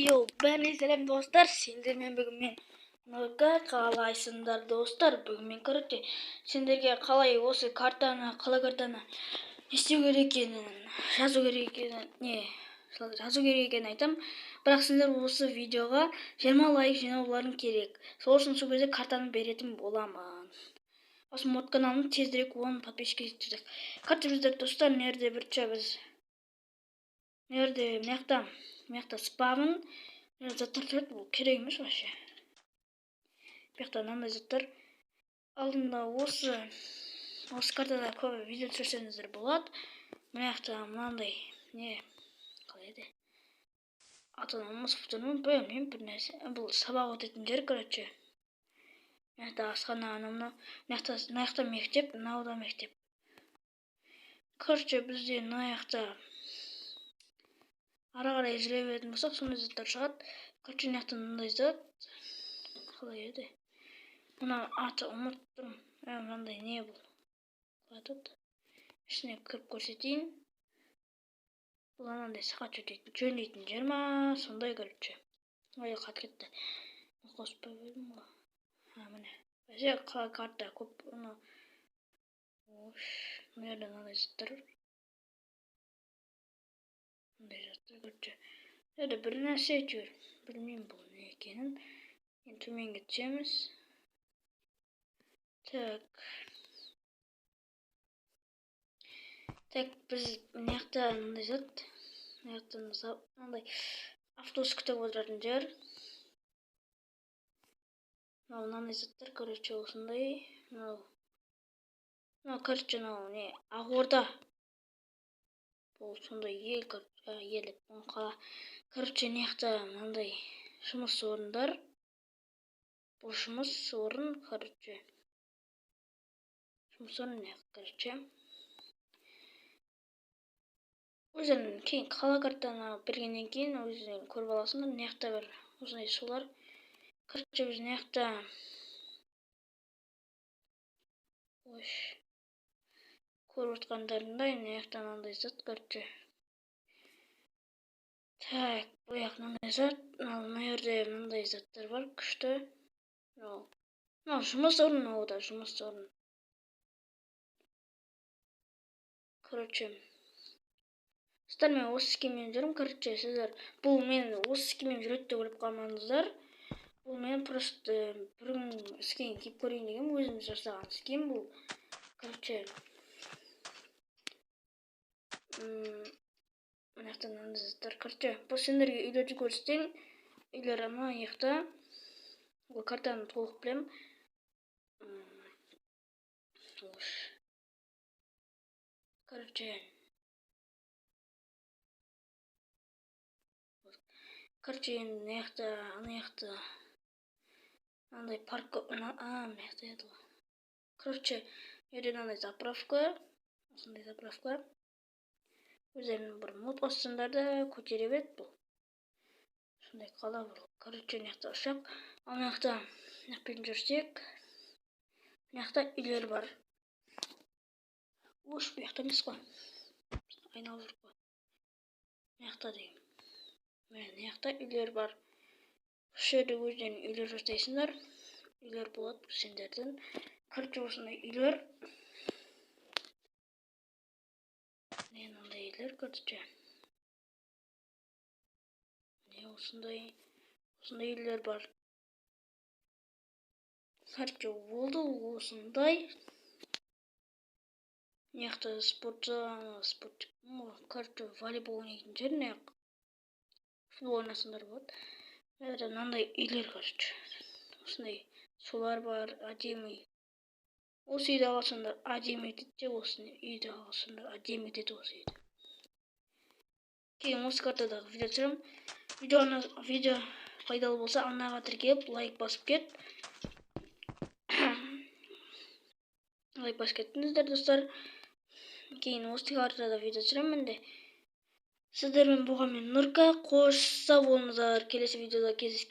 Йоу, бәріне сәлем, достар! Сендермен бүгін мен, Нұрка. Қалайсыңдар, достар? Бүгін мен, короче, сендерге қалай осы картаны, қала картаны не істеу керек екенін, жазу керек екенін, не жазу керек екенін айтамын. Бірақ сендер осы видеоға 20 лайк жинауларың керек. Сол үшін сол кезде картаны беретін боламын. Осы мод каналын тезірек 10 подписчикке жеткізсек. Короче, біздер, достар, мына жерде бірінші біз мына жерде, мына жақта спавн, мына заттар тұрады, бұл керек емес вообще. Бұл жақта мынандай заттар. Алдында осы картада көп видео түсірсеңіздер болады. Мына жақта мынандай не, қалай еді, атын ұмытып тұрмын, білмеймін, бір нәрсе. Бұл сабақ өтетін жер, короче. Мына жақта асхана, анау мынау. Мына жақта мектеп, мынау да мектеп. Короче, бізде мына жақта ары қарай жүре беретін болсақ, сондай заттар шығады. Короче, мына жақта мынандай зат, қалай еді мына аты, ұмытып тұрмын. Мынандай не бұл, қалай атады? Ішіне кіріп көрсетейін. Бұл анандай сағат жөндейтін жер ма, сондай, короче. Ой, қатып кетті, қосып қойып едім ғой. А, міне, вообще қала карта көп. Мына мына жерде мынандай заттар бар, мындай заттар. Короче, мына жерде бір нәрсе, әйтеуір, білмеймін бұл не екенін. Енді төменге түсеміз. Так, так, біз мына жақта мынандай зат, мына жақта мынандай автобус күтіп отыратын жер. Мынау мынандай заттар, короче, осындай. Мынау, короче, мынау не, Ақорда. Бұл сондай ел, ел деп, қала. Короче, мына жақта мынандай жұмыс орындар. Бұл жұмыс орын, короче, жұмыс орны мына, короче. Өздерің кейін қала картаны бергеннен кейін өздерің көріп аласыңдар. Мына жақта бір осындай сулар. Короче, біз мына жақта, ой, көріп отқандарыңдай, мына жақта мынандай зат, короче. Так, бұл жақ мынандай зат. Мына жерде мынандай заттар бар, күшті. Мынау жұмыс орны, мынау да жұмыс орны. Короче, достар, мен осы скинмен жүрмін. Короче, сіздер бұл мен осы скинмен жүреді деп ойлап қалмаңыздар. Бұл мен просто бір күн скин киіп көрейін дегенмін, өзім жасаған скин бұл. Короче, мына жақта мынандай заттар. Короче, бұл сендерге үйлерді көрсетейін. Үйлер ана жақта. Бұл картаны толық білемін. Короче, енді мына жақта, ана жақта мынандай парк, а, мына жақта еді ғой. Короче, мына жерде мынандай заправка, осындай заправка. Өздерің бір мод қоссаңдар да, көтере береді бұл. Сондай қала бұл. Короче, мына жақта ұшақ. Ал мына жақта, мына жақпен жүрсек, мына жақта үйлер бар. Ош, бұл жақта емес қой. Айналып жүріп қой. Мына жақта деген. Міне, мына жақта үйлер бар. Осы жерде өздерің үйлер жасайсыңдар. Үйлер болады сендердің. Короче, осындай үйлер. Міне, мынандай үйлер, короче. Міне, осындай үйлер бар. Короче, болды осындай. Мына жақта спорт, спорт, короче, волейбол ойнайтын жер мына жақ. Футбол ойнасаңдар болады. Мына жерде мынандай үйлер, короче. Осындай сулар бар, әдемі. Осы үйді алсаңдар, әдемі етеді де, осы үйді алсаңдар, әдемі етеді осы үйді. Кейін осы картадағы видео түсіремін. Видео пайдалы болса, арнаға тіркеліп, лайк басып кет. Лайк басып кеттіңіздер, достар. Кейін осы картада видео түсіремін де. Сіздермен болған мен, Нұрка. Қош сау болыңыздар. Келесі видеода кездескен.